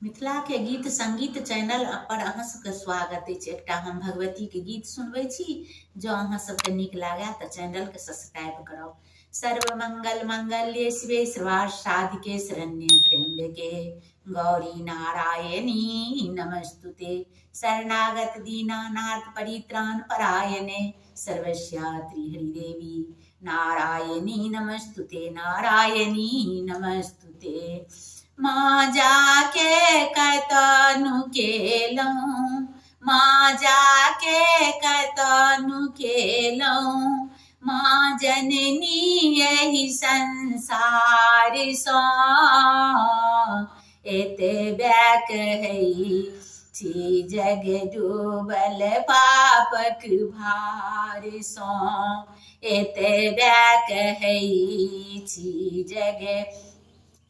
मिथिलाके गीत संगीत चैनल पर अहाँ सबके स्वागत अछि। एकटा हम भगवतीके गीत सुनबै छी, जँ अहाँ सबके नीक लागए तऽ चैनलके सब्सक्राइब करब। सर्वमंगल मंगल्ये शिवे सर्वार्थ साधिके शरण्ये त्र्यंबके गौरी नारायणी नमस्तुते। शरणागत दीनानाथ परित्राण परायणे सर्वस्यात्री हरिदेवी नारायणी नमस्तुते नारायणी नमस्तुते। माँ जाके कतनु केलहुँ, माँ जाके कतनु केलहुँ, माँ जननी एहि संसार सँ एतबे कहै छी जग डूबल पापक भार सँ, एतबे कहै छी जग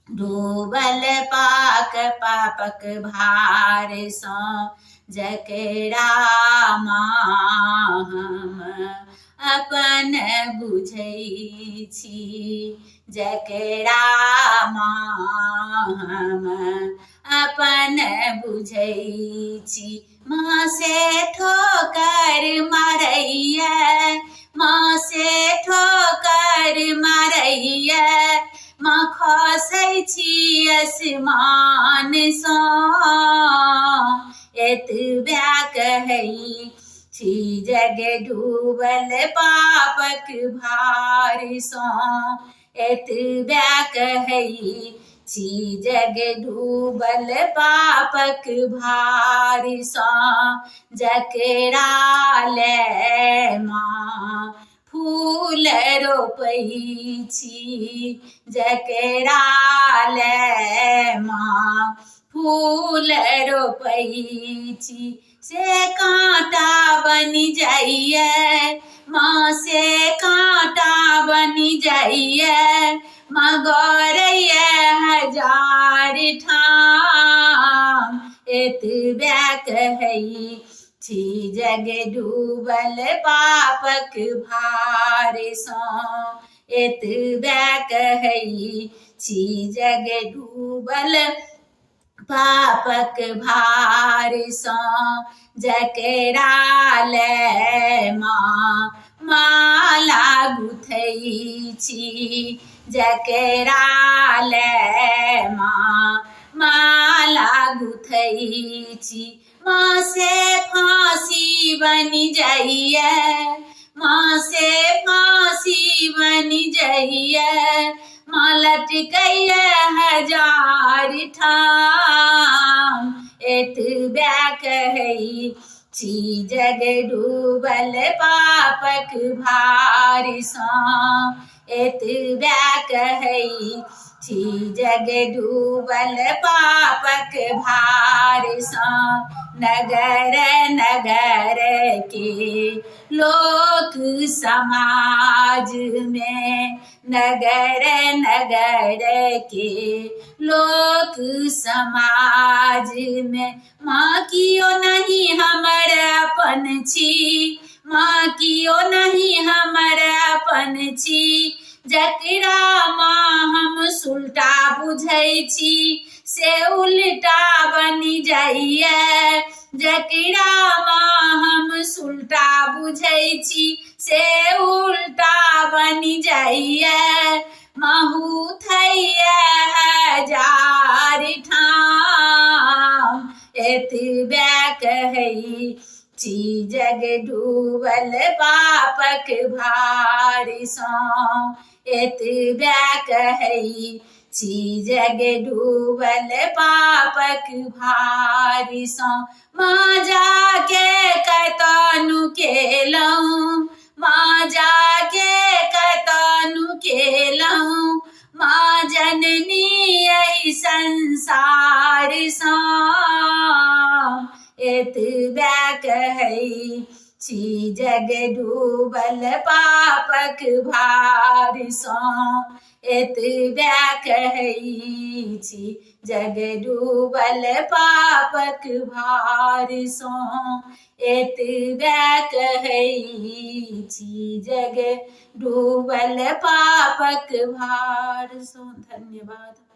डूबल पाक पापक भार सँ, जकरा माँ हम अपन बुझै छी, जकरा माँ हम अपन बुझै छी। माँ से ठोकर मारैया, माँ से ठोकर मारैया, माँ खसै छी आसमान सँ, एतबे कहै छी जग डूबल पापक भार सँ, एतबे कहै छी जग डूबल पापक भार सँ, जकरा ले माँ फूल रोपै छी, जकरा ले माँ फूल रोपै छी, से काँटा बनि जाइए, माँ से काँटा बनि जाइए, माँ गौरैया हजार ठाम, एतबे कहै छी जग डूबल पापक भार सँ, एतबे कहै छी जग डूबल पापक भार सँ, जकरा ले माँ माला गुथै छी, जकरा ले माँ माला गुथै छी, माँ से फांसी बनि जाइए, माँ से फांसी बनि जाइए, माँ लटकैए हजार ठाम, एतबे कहै छी जग डूबल पापक भार सँ, एतबे कहै छी जग डूबल पापक भार सँ, नगर नगर के लोक समाज में, नगर नगर के लोक समाज में, माँ कियो नहीं हमर अपन छी, माँ कियो नहीं हमर अपन छी, जकरा माँ हम सुलटा बुझै छी से उल्टा बनि जाइए, जकरा माँ हम सुलटा बुझै छी से उल्टा बनि जाइए, महू थैया हजार ठाम, एतबे कहै छी जग डूबल पापक भार सँ, एतबे कहै छी जग डूबल पापक भार सँ, माँ जाके कतनु केलहुँ, माँ जाके कतनु केलहुँ, माँ जननी एहि संसार सँ, एतबे कहै छी जग डूबल पापक भार सँ, एतबे कहै छी जग डूबल पापक भार सँ, एतबे कहै छी जग डूबल पापक भार सँ। धन्यवाद।